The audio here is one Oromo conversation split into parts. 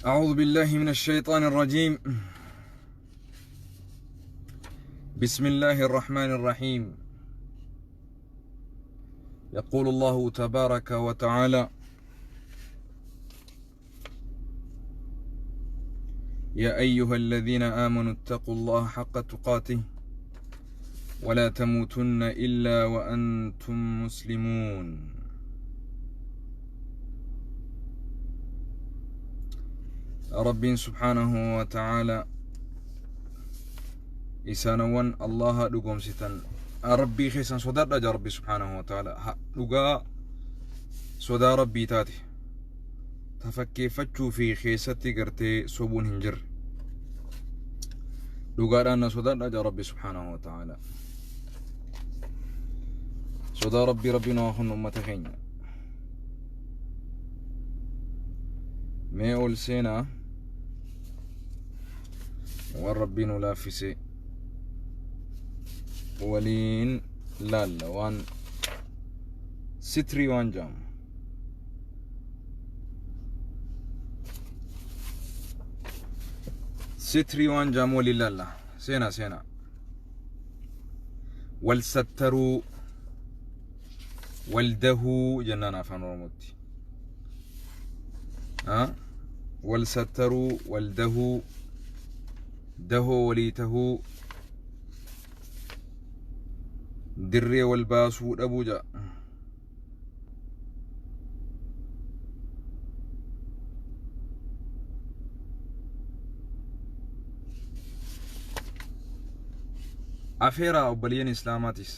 أعوذ بالله من الشيطان الرجيم. بسم الله الرحمن الرحيم. يقول الله تبارك وتعالى: يا أيها الذين آمنوا اتقوا الله حق تقاته ولا تموتن إلا وأنتم مسلمون. رب سبحانه وتعالى isaanowwan Allaha dhugoomsitan, Rabbii keessan sodaadha jaa Rabbi subhaanahu wa ta'ala. Dhugaa sodaa Rabbii taate ta fakkeeffachuu fi keessatti gartee sobuun hin jirre, dhugaadhaan na sodaadha jaa Rabbi subhaanahu wa ta'ala. Sodaa Rabbii Rabbi nu haa kennu. Ummata keenya mee ol seenaa, waan Rabbii nu laaffise waliin laalla. Waan sitrii waan jaamu sitrii waan jaamu waliin laalla. Seenaa seenaa wal sattaruu, wal dahuu jennaan afaan Oromootti. Wal sattaruu, wal dahuu, dahoo walii tahuu, dirree wal baasuu dhabuu ja'a. Afeeraa obboleeyyan islaamaatis.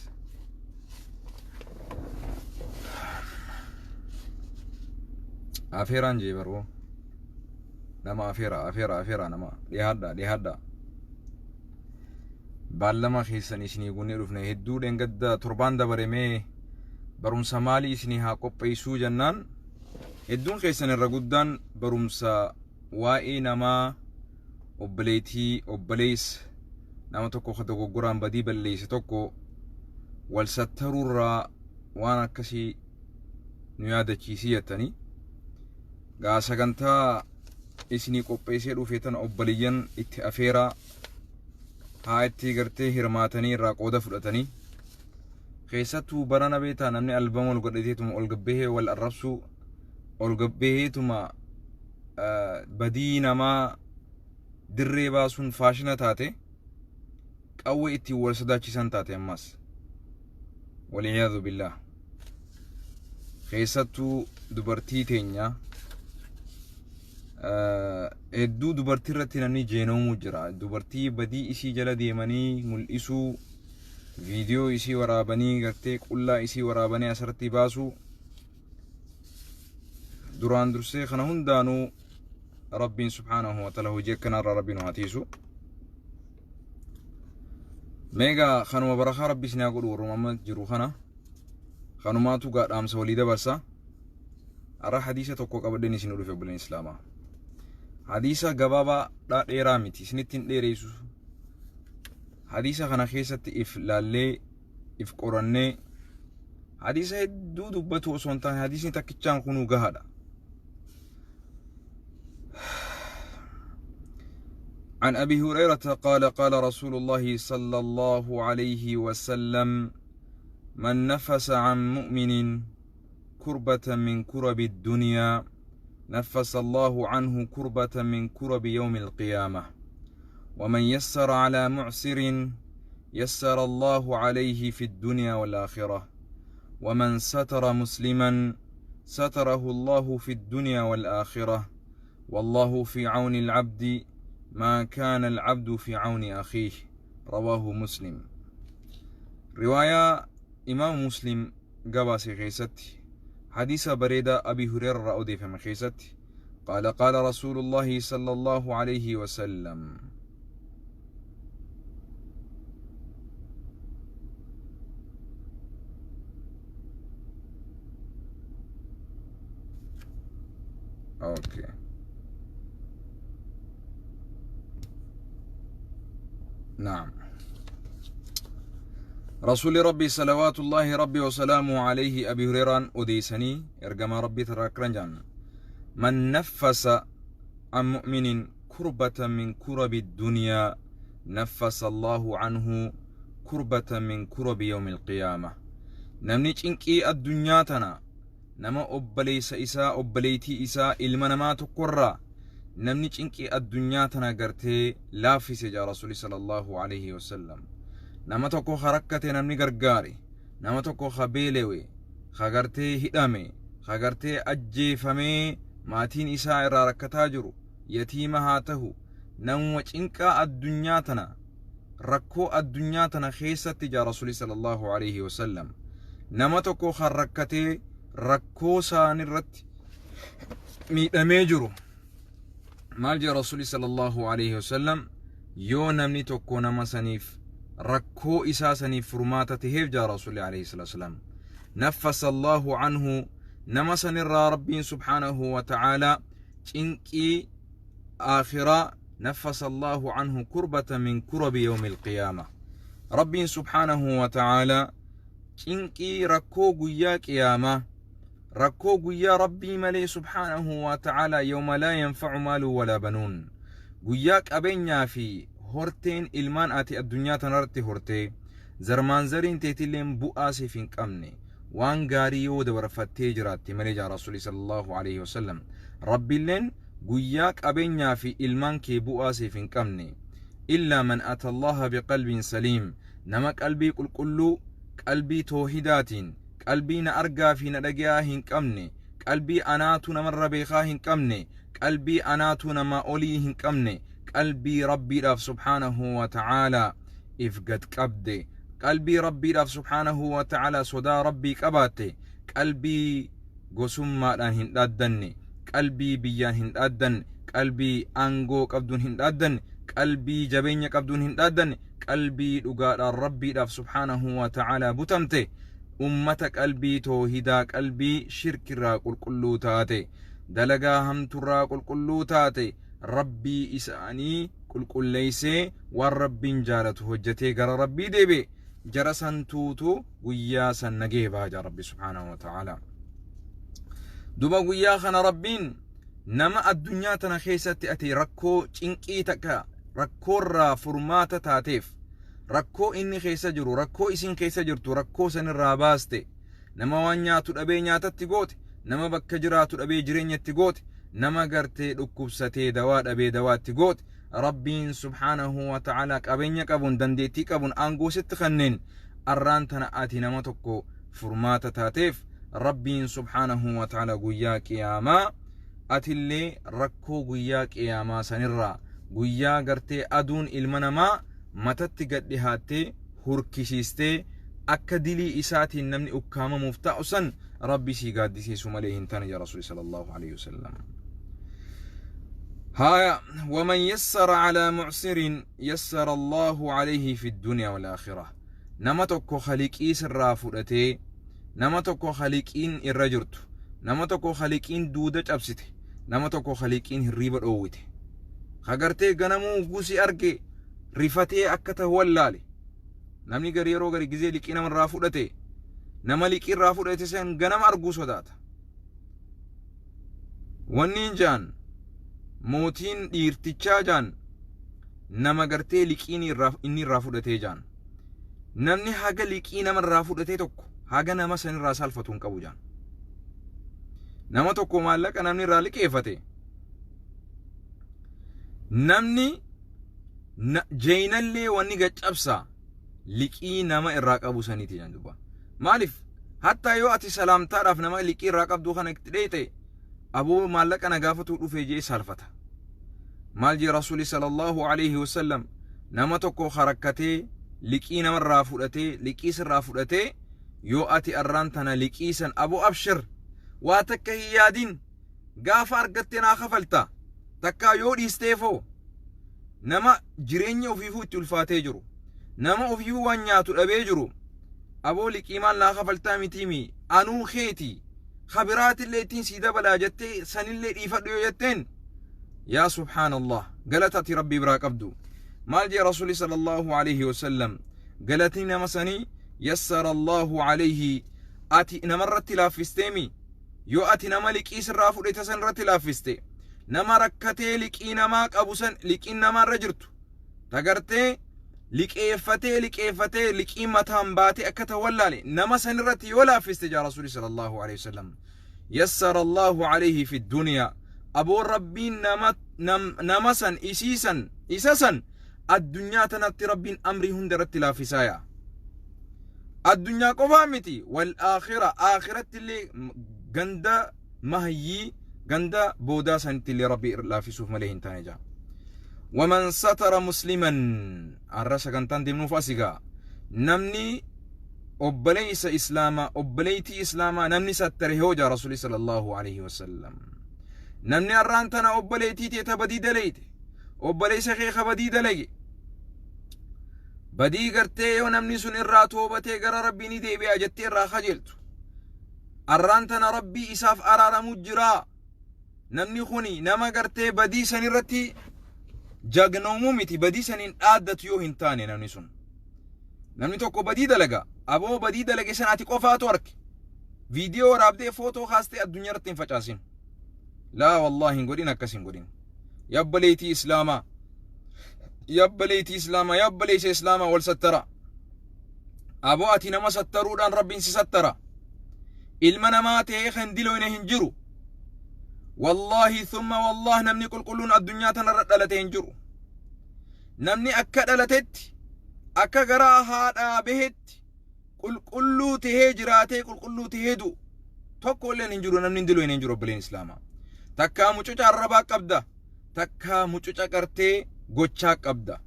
Afeeraan jee baroo nama afeera, afeera, afeera nama. Dhiyaadha, dhiyaadha. Baallama keessan isinii guunnee dhufne. Hedduu dheengadda torbaan dabare mee barumsa maalii isinii haa qopheessuu jennaan, hedduun keessan irra guddaan barumsa waa'ee namaa, obboleetii, obboleessa nama tokko ka dogoggoraan badii balleesse tokko wal sattaruurraa waan akkasii nu yaadachiisii jettanii, gaa sagantaa isinii qopheessee dhufe tana obboleeyyan itti afeeraa, haa itti gartee hirmaatanii irraa qooda fudhatanii. Keessattuu barana beektaa, namni albama ol godhateetuma ol gabbahee wal arrabsuu, ol gabbaheetuma badii namaa dirree baasuun faashina taate, qawwee ittiin wal sodaachisan taate ammas. Waliyaadu billaah. Keessattuu dubartii teenya hedduu dubartii irratti namni jeenomuu jira. Dubartii badii isii jala deemanii mul'isuu, viidiyoo isii waraabanii, gartee qullaa isii waraabanii asirratti baasuu. Duraan dursee kana hundaanuu Rabbiin subhaanahu wa ta'ala hojii akkanaarraa Rabbiin nu haa tiisu. Meegaa kanuma barakaa Rabbi isin haa godhu. Warruma amma jiru kana kanumaatu gaa dhaamsa walii dabarsa. Har'a hadiisa tokko qabadheen isin dhufe, obboleen islaamaa. Hadiisa gabaabaa dha, dheeraa miti, isinitti hin dheereessu. Hadiisa kana keessatti if laallee if qorannee, hadiisa hedduu dubbatu osoo hin taane, hadiisni takkichaan kunuu gahaadha. عن أبي هريرة قال: قال رسول الله صلى الله عليه وسلم: من نفس عن مؤمن كربة من كرب الدنيا، نفس الله عنه كربة من كرب يوم القيامة، ومن يسر على معسر، يسر الله عليه في الدنيا والآخرة، ومن ستر مسلما، ستره الله في الدنيا والآخرة، والله في عون العبد ما كان العبد في عون أخيه. رواه مسلم. رواية إمام مسلم gabaase keessatti, حديث بريدة أبي هريرة أوديفم keessatti، قال: قال رسول الله صلى الله عليه وسلم. Okay، نعم، رسول ربي صلوات الله ربي وسلامه عليه، أبي هريرة أوديسني، ergamaa Rabbii irraa akkana jaan: من نفس عن مؤمن كربة من كرب الدنيا نفس الله عنه كربة من كرب يوم القيامة. Namni cinqii addunyaa tana nama obboleessa isaa, obboleettii isaa, ilma namaa tokkorraa namni cinqii addunyaa tana gartee laaffise jaa Rasuuli sallallahu alaihi wasallam. Nama tokko ha rakkate namni gargaare, nama tokko ha beelewe, ha gartee hidhame, ha gartee ajjeefamee maatiin isaa irraa rakkataa jiru, yatiima haa tahu, namuma cinqaa addunyaa tana, rakkoo addunyaa tana keessatti jaa Rasuuli sallallahu alaihi wasallam, nama tokko ha rakkatee rakkoo isaan irratti miidhamee jiru, maal jee Rasuuli sallallahu alaihi wasallam? Yoo namni tokko nama saniif rakkoo isaa saniif furmaata taheef jaa Rasuuli alaihi wasallam, naffasa Allahu anhu, nama sanirraa Rabbiin subhaanahu wa ta'aalaa cinqii aakhiraa, naffasa Allahu anhu kurbata min kurabi yawmi alqiyaama. Rabbiin subhaanahu wa ta'aalaa cinqii rakkoo guyyaa qiyaamaa, rakkoo guyyaa Rabbii malee subhaanahu wa ta'aalaa, yawma laa yanfacu maalu walaa banuun, guyyaa qabeenyaa fi horteen ilmaan ati addunyaa tanarratti hortee zarmaanzariin teetilleen bu'aa siif hin qabne, waan gaarii yoo dabarfattee jiraatte malee jaa Rasuuli sallallahu alaihi wasallam. Rabbiilleen guyyaa qabeenyaa fi ilmaan kee bu'aa siif hin qabne, illaa man ata Allaha biqalbiin saliim, nama qalbii qulqulluu, qalbii toohidaatiin, qalbii na argaa fi na dhagayaa hin qabne, qalbii anaatu namarra beekaa hin qabne, qalbii anaatu nama olii hin qabne, qalbii Rabbiidhaaf subhaanahu wa ta'aalaa if gad qabde, qalbii Rabbiidhaaf subhaanahu wa ta'aalaa sodaa Rabbii qabaatte, qalbii gosummaadhaan hin dhaaddanne, qalbii biyyaan hin dhaaddanne, qalbii aangoo qabduun hin dhaaddanne, qalbii jabeenya qabduun hin dhaaddanne, qalbii dhugaadhaan Rabbiidhaaf subhaanahu wa ta'aalaa butamte, ummata qalbii toohidaa, qalbii shirkirraa qulqulluu taate, dalagaa hamturraa qulqulluu taate, Rabbii isaanii qulqulleeysee waan Rabbiin jaalatu hojjetee gara Rabbii deebi'e, jara santuutu guyyaa san nagee baha jaa Rabbi subhaanahu wa ta'aalaa. Duba guyyaa kana Rabbiin nama addunyaa tana keessatti ati rakkoo cinqii takka rakkoorraa furmaata taateef, rakkoo inni keessa jiru, rakkoo isin keessa jirtu, rakkoo sanirraa baaste, nama waan nyaatu dhabee nyaatatti goote, nama bakka jiraatu dhabee jireenyatti goote, nama gartee dhukkubsatee dawaa dhabee dawaatti goote, Rabbiin subhaanahu wa ta'aalaa qabeenya qabuun, dandeettii qabuun, aangoo sitti kanneen arraan tana ati nama tokko furmaata taateef, Rabbiin subhaanahu wa ta'aalaa guyyaa qiyaamaa atillee rakkoo guyyaa qiyaamaa sanirraa, guyyaa gartee aduun ilma namaa matatti gad dhihaattee hurkisiistee akka dilii isaatiin namni ukkaamamuuf taa'u san, Rabbi sii gaaddisiisu malee hin taane jaa Rasuuli sallallahu alaihi wasallam. Haya, waman yassara calaa mucsirin yassara Allahu alayhi fi dunya wal aakhirah. Nama tokko khaliqii sirraa fudhatee, nama tokko khaliqiin irra jirtu, nama tokko khaliqiin duuda cabsite, nama tokko khaliqiin hirriiba dhoowwite, kagartee ganamuu gusi arge rifatee akka tahu wallaale. Namni gari yeroo gari gizee liqii namarraa fudhate, nama liqii irraa fudhate san ganama arguu sodaata. Wanni jaan mootiin dhiirtichaa jaan nama gartee liqiin inni irraa fudhatee jaan. Namni haga liqii namarraa fudhatee tokko haga nama sanirraa salfatu hin qabu jaan. Nama tokko maallaqa namni irraa liqeeffate, namni jeenallee wanni gaccabsaa liqii nama irraa qabu saniiti jaan duuba. Maaliif? Hattaa yoo ati salaamtaadhaaf nama liqii irraa qabdu kana itti dheeyte, aboo maallaqa na gaafatuu dhufee jee salfata. Maal jee Rasuuli sallallahu alaihi wasallam? Nama tokko harakkatee liqii namarraa fudhatee, liqii sirraa fudhatee, yoo ati arraan tana liqii san, aboo abshir, waa takka hin yaadin, gaafa argatte naa kafalta, takkaa yoo dhiisteefoo, nama jireenya ofiifuu itti ulfaatee jiru, nama ofiifuu waan nyaatu dhabee jiru, aboo liqii maal naa kafaltaa mitiimi, anuu keeti, kabiraatillee ittiin sii dabalaa jettee sanillee dhiifadhu yoo jetteen, yaa subhaanallah, galata ati Rabbii biraa qabdu. Maal jee Rasuuli sallallahu alaihi wasallam? Galatni nama sanii yassara Allahu alaihi. Ati namarratti laaffisteemi, yoo ati nama liqii sirraa fudhate san irratti laaffiste, Nama rakkatee liqii namaa qabu san, liqiin namaarra jirtu tagartee liqeeffatee liqeeffatee liqii mataan baatee akka ta'u wallaale, nama san irratti yoo laaffiste jaa Rasuuli sallallahu alaihi wasallam, yassara Allahu alaihi fi duniyaa. Aboo, Rabbiin nama san, isii san, isa san addunyaa tanatti Rabbiin amrii hunda irratti laaffisaaya. Addunyaa qofaa miti, wal aakhira, aakhiratti illee, ganda mahayyii, ganda boodaa sanitti illee Rabbi laaffisuuf malee hin taane jaa. Waman satara musliman, arra sagantaan deemnuuf asigaa, namni obboleessa islaamaa, obboleettii islaamaa namni sattare hoo jaa Rasuuli sallallahu alaihi wasallam. Namni har'aan tana obboleettii tee ta badii daleyte, obboleessa kee ka badii dalage, badii gartee yoo namni sun irraa toobatee gara Rabbii ni deebi'a jettee irraa kajeeltu, arraan tana Rabbii isaaf araaramuu jiraa. Namni kuni nama gartee badii san irratti jagnoomuu miti, badii saniin dhaaddatu yoo hin taane. Namni sun, namni tokko badii dalaga, aboo, badii dalage san ati qofaatu arke, viidiyoo waraabdee, footoo kaastee addunyaa irratti hin facaasin. Laa wallaahi, hin godhin, akkas hin godhin. Yabbaleetii islaamaa, yabbaleetii islaamaa, yabbaleessa islaamaa, wal sattara. Aboo, ati nama sattaruudhaan Rabbiin si sattara. Ilma namaa ta'ee kan diloyne hin jiru. Wallaahi thumma wallaah, namni qulqulluun addunyaa tanarra dhalate hin jiru. Namni akka dhalatetti, akka garaa haadhaa bahetti qulqulluu tahee jiraatee qulqulluu tahee du'u tokko illeen hin jiru. Namni hin diloyne hin jiru. Obboleen islaamaa, takkaa mucuca arrabaa qabda, takkaa mucuca qartee gochaa qabda.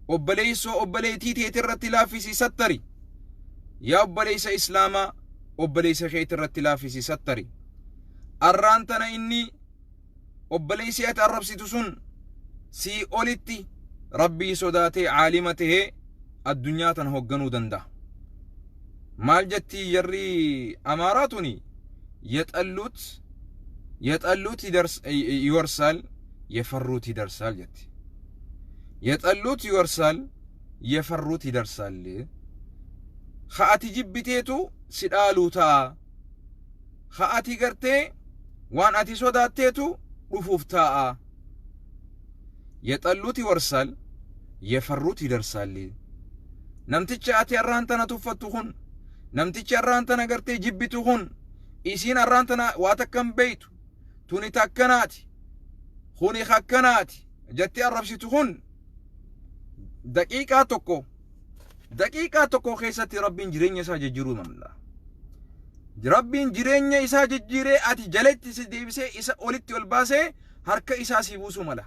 Obboleessoo, obboleettii teeti irratti laaffisii sattari. Yaa obboleessa islaamaa, obboleessa keeti irratti laaffisii sattari. Arraan tana inni obboleessi ati arrabsitu sun sii olitti Rabbii sodaatee caalima tahee addunyaa tana hoogganuu danda'a. Maal jetti jarri Amaaraa tuni? የጠሉት ይወርሳል፣ የፈሩት ይደርሳል jetti. የጠሉት ይወርሳል፣ የፈሩት ይደርሳል። Ka ati jibbiteetu si dhaaluu ta'a. Ka ati gartee waan ati sodaatteetu dhufuuf taa'a. የጠሉት ይወርሳል፣ የፈሩት ይደርሳል። Namticha ati arraan tana tuffattu kun, namtichi arraan tana gartee jibbitu kun, isiin arraan tana waa takka hin beeytu, tuni takkanaati, kuni akkanaati jettee arrabsitu kun, daqiiqaa tokko, daqiiqaa tokko keessatti Rabbiin jireenya isaa jijjiiruu danda'a. Rabbiin jireenya isaa jijjiiree ati jalatti si deebisee isa olitti ol baasee harka isaa si buusuu mala.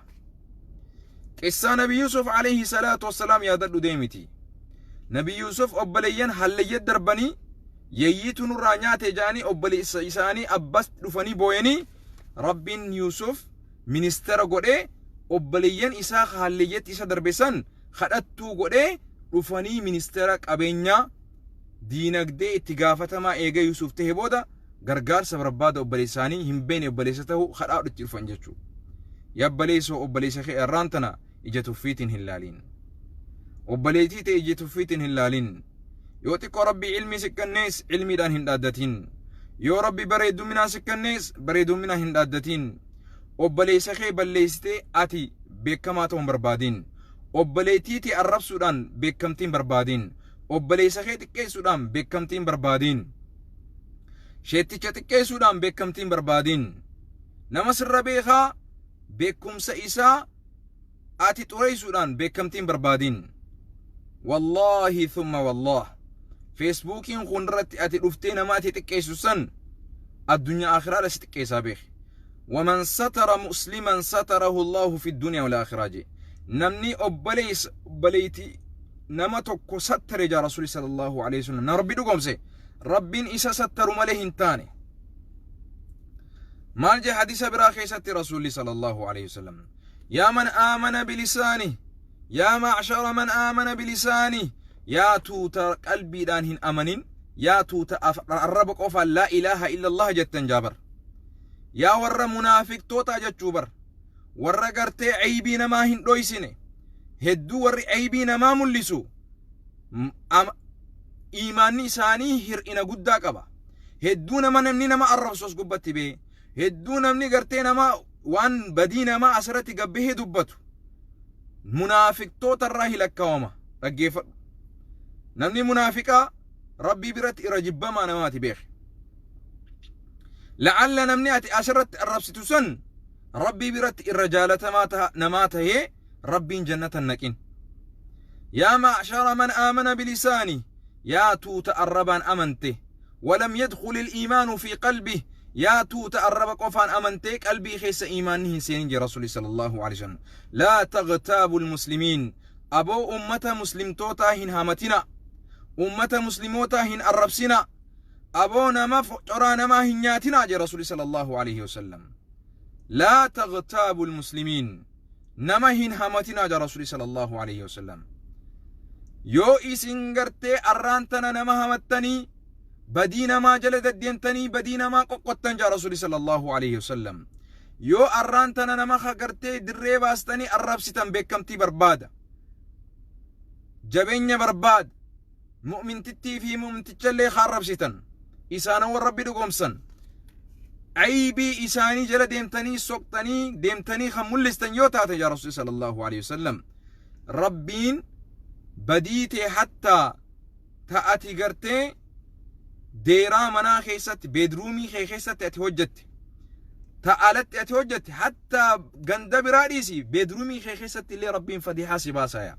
Qissaa Nabi Yusuf alayhi salaatu wassalaam yaadadhu deemiti. Nabi Yusuf obboleeyyan hallayya darbanii, yeeyyiitu nurraa nyaate jedhanii obboleessa isaanii abbas dhufanii booyanii, Rabbiin Yusuf ministeera godhee obboleeyyan isaa hallayyatti isa darbe san kadhattuu godhee dhufanii, ministeera qabeenyaa diinagdee itti gaafatamaa eega Yusuf ta'e booda gargaarsa barbaada obboleessa isaanii hin beene, obboleessa ta'uu kadhaa itti dhufan jechuudha. Yabbaleessoo, obboleessa kee irraan tana ija tuffiitiin hin laaliin. Obboleettii ta'e ija tuffiitiin hin laalin. Yoo xiqqoo Rabbi ilmii si kennees ilmiidhaan hin dhaaddatin. Yoo Rabbi bareeduminaan si kennees bareeduminaan hin dhaaddatin. Obboleessa kee balleessitee ati beekamaa ta'uu hin barbaadin. Obboleettii ta'e arrabsuudhaan beekamtii hin barbaadin. Obboleessa kee xiqqeessuudhaan beekamtii hin barbaadin. Sheetticha xiqqeessuudhaan beekamtii hin barbaadin. Nama sirra beekaa beekumsa isaa ati xureessuudhaan beekamtii hin barbaadin. Wallaahi thumma wallaah. Feesbuukiin kun irratti ati dhuftee nama ati xiqqeessu san addunyaa akhiraadha si xiqqeessaa beeki. ومن ستر مسلما ستره الله في الدنيا والآخرة jee. Namni obboleessa, obboleettii nama tokko sattare jaa Rasuuli sallallahu alaihi wasallam. Na Rabbi dhugoomse. Rabbiin isa sattaru malee hin taane. Maal jee hadiisa biraa keessatti Rasuulli sallallahu alaihi wasallam? يا من آمن بلسانه، يا معشر من آمن بلسانه، yaa tuuta qalbiidhaan hin amanin, yaa tuuta arraba qofaan لا إله إلا الله jettan jaabar. Yaa warra munaafiqtoota jechuu bar. Warra gartee caybii namaa hin dhoysine. Hedduu warri caybii namaa mul'isu iimaanni isaanii hir'ina guddaa qaba. Hedduu nama namni nama arrabsu as gubbatti bee. Hedduu namni gartee nama waan badii namaa asirratti gabbahee dubbatu munaafiqtoota irraa hilakkaawama. Dhaggeeffadhu, namni munaafiqaa Rabbii biratti irra jibbamaa namaati. Beeki, la'alla namni ati asirratti arrabsitu san Rabbii biratti irra jaalatamaa namaa tahee Rabbiin jannata naqin. Yaa ma'shara man aamana bilisaani, yaa tuuta arrabaan amante، ولم يدخل الإيمان في قلبه، yaa tuuta arraba qofaan amantee qalbii keessa iimaanni hin seenin jee Rasuuli صلى الله عليه وسلم. لا تغتابوا المسلمين، aboo ummata muslimtootaa hin hamatina, ummata muslimootaa hin arrabsina, aboo nama coraa namaa hin nyaatina jee Rasuuli صلى الله عليه وسلم. لا تغتابوا المسلمين، nama hin hamatina jee Rasuuli صلى الله عليه وسلم. Yoo isin gartee arraan tana nama hamattanii, badii namaa jala deddeemtanii, badii namaa qoqqottan jaa Rasuuli صلى الله عليه وسلم, yoo arraan tana nama gartee dirree baastanii arrabsitan, beekamtii barbaada, jabeenya barbaada, mu'mintittii fi mu'mintichallee arrabsitan, isaanawwan Rabbi dhugoomsan aybii isaanii jala deemtanii soqxanii deemtanii kan mul'istan yoo taate yaa Rasuuli صلى الله عليه وسلم, Rabbiin badii tee hattaa ta'ati gartee deeraa manaa keessatti, bedroomii kee keessatti ati hojjette, ta alatti ati hojjette, hattaa ganda biraa dhiisi, bedroomii kee keessatti illee Rabbiin fadihaa si baasaya.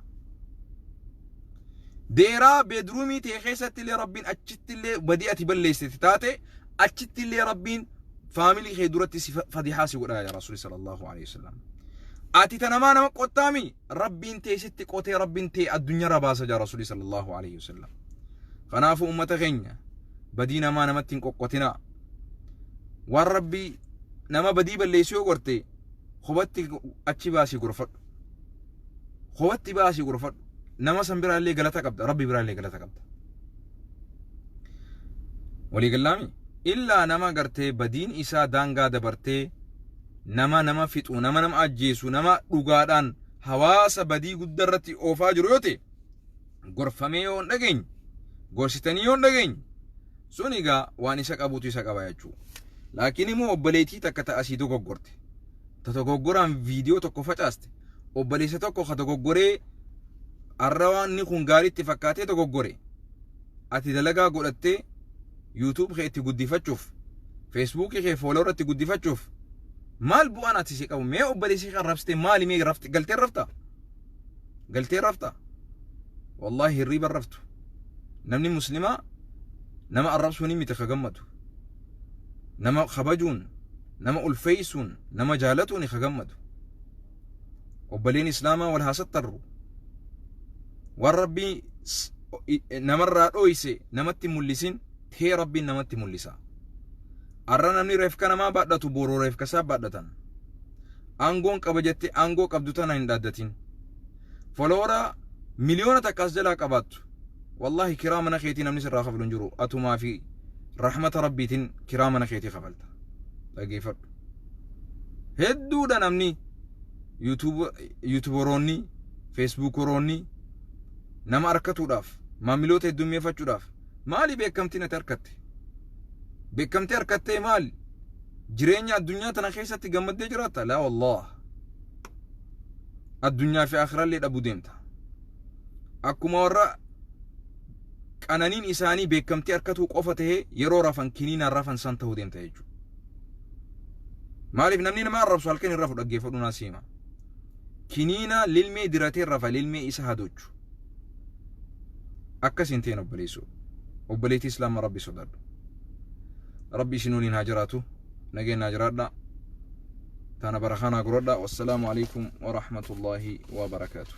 Deeraa bedroomii tee keessatti illee Rabbiin achitti illee badii ati balleessite taate, achitti illee Rabbiin family kee duratti si fadihaa si godhaa yaa Rasuuli صلى الله عليه وسلم. Ati ta namaa nama qottaami, Rabbiin tee sitti qotee Rabbiin tee addunyaarra baasa jaa Rasuuli صلى الله عليه وسلم. Kanaafuu ummata keenya, badii namaa namatti hin qoqqotinaa. Waan Rabbii nama badii balleessu yoo gorte, kophaatti achi baasii gorfadhu, kophaatti baasii gorfadhu. Nama san biraallee galata qabda, Rabbi biraallee galata qabda. Walii gallaami? Illaa nama gartee badiin isaa daangaa dabartee, nama nama fixu, nama nama ajjeesu, nama dhugaadhaan hawaasa badii guddaa irratti oofaa jiru yoo ta'e, gorfamee yoo hin dhageenye, gorsitanii yoo hin dhageenye, sun egaa waan isa qabutu isa qaba jechuudha. Laakiin immoo obboleettii takka ta asii dogoggorte, ta dogoggoraan viidiyoo tokko facaaste, obboleessa tokko ka dogoggoree har'a waan inni kun gaariitti fakkaatee dogoggore, ati dalagaa godhattee YouTube kee itti guddifachuuf, Facebookii kee follower irratti guddifachuuf, maal bu'aan ati si qabu? Mee obboleessi kan rabsite maali? Mee rafte, galtee rafta, galtee rafta? Wallaahi hirriiba raftu. Namni muslimaa nama arrabsuun miti ka gammadu, nama kabajuun, nama ulfeeysuun, nama jaalatuun ka gammadu. Obboleen islaamaa wal haasattarru. Waan Rabbii namarraa dhoyse namatti mul'isin, tee Rabbiin namatti mul'isa. Arra namni reefka namaa baadhatu boroo reefka isaa baadhatan. Aangoon qaba jettee aangoo qabdu tana hin dhaaddatin. Follower 1 miliyoona jalaa qabaattu, wallaahi kiraa mana keetii namni sirraa kafalu hin jiru. Atumaa fi rahmata Rabbiitiin kiraa mana keetii kafalta. Dhageeffadhu, hedduudha namni YouTuberoonni, Facebookeroonni nama harkatuudhaaf, maamiloota heddummeeffachuudhaaf. Maali beekamtiin ati harkatte? Beekamtii harkattee maali? Jireenya addunyaa tana keessatti gammaddee jiraatta? لا والله, addunyaa fi akirallee dhabuu deemta. Akkuma warra qananiin isaanii beekamtii harkatuu qofa tahee yeroo rafan kiniinaan rafan san ta'uu deemta jechuudha. Maaliif namni nama arrabsu halkan hin rafu? Dhaggeeffadhu, naa siima. Kiniina lilmee diratee rafa, lilmee isa hadochu. Akkas hin ta'in obboleessoo. Obboleettii Islaamaa, Rabbi sodaadhu. Rabbi isin waliin haa jiraatu. Nageen naa jiraadha. Taana barakaa naa godhadha. والسلام عليكم ورحمة الله وبركاته.